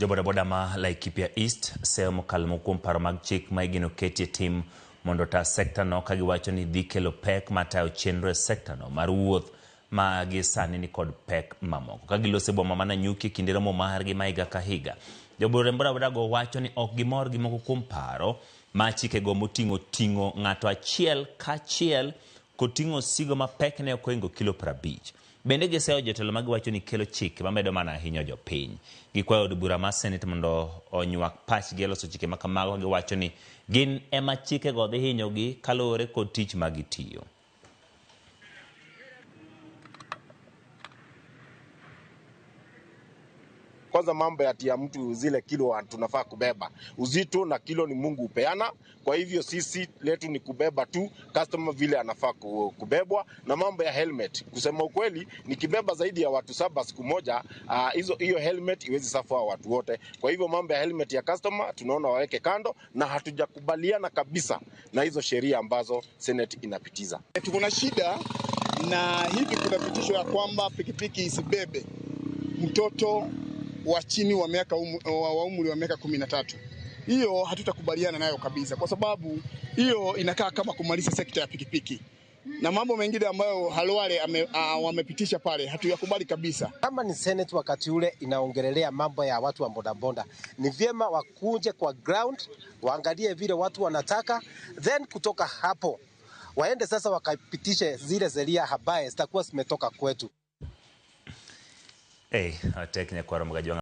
Jobodaboda ma Laikipia East seyo mokalo moko kuom paro mag chik ma igeno ketie tim mondo ota sekta no ka giwacho ni dhi kelo pek mar tayo chenro e sekta no mar wuoth ma gi sani ni kod pek mamoko. Ka giloso e boma ma Nanyuki e kinde romo margi ma higa ka higa, jobodaboda go wacho ni ok gimor gi moko kuom paro ma chikego moting'o ting'o ng'ato achiel kaachiel koting'o osigo ma pekne ok ohingo kilo 50. Bende giseyo jotelo ma giwacho ni kelo chike mamedo mana hinyo jopiny. Gikwayo od bura mar Senate mondo onywak pachgi e loso chike ma kamago ka giwacho ni gin ema chikego dhi hinyogi kaluwore kod tich ma gitiyo. Kwanza mambo ya tia mtu zile kilo tunafaa kubeba uzito na kilo ni Mungu hupeana. Kwa hivyo sisi letu ni kubeba tu customer vile anafaa kubebwa. Na mambo ya helmet, kusema ukweli, nikibeba zaidi ya watu 7 siku moja, hiyo helmet iwezi safa watu wote. Kwa hivyo mambo ya helmet ya customer tunaona waweke kando, na hatujakubaliana kabisa na hizo sheria ambazo Senate inapitiza. Tuko na shida na hivi kuna vitisho ya kwamba pikipiki isibebe mtoto wa chini wa miaka wa umri wa miaka 13. Hiyo hatutakubaliana nayo kabisa, kwa sababu hiyo inakaa kama kumaliza sekta ya pikipiki. Na mambo mengine ambayo Khalwale wamepitisha pale hatuyakubali kabisa. Kama ni Senate wakati ule inaongelelea mambo ya watu wa bodaboda, ni vyema wakuje kwa ground waangalie vile watu wanataka, then kutoka hapo waende sasa wakapitishe zile sheria ambaye zitakuwa zimetoka kwetu. Hey, otek nyakwaro Mgajwang'.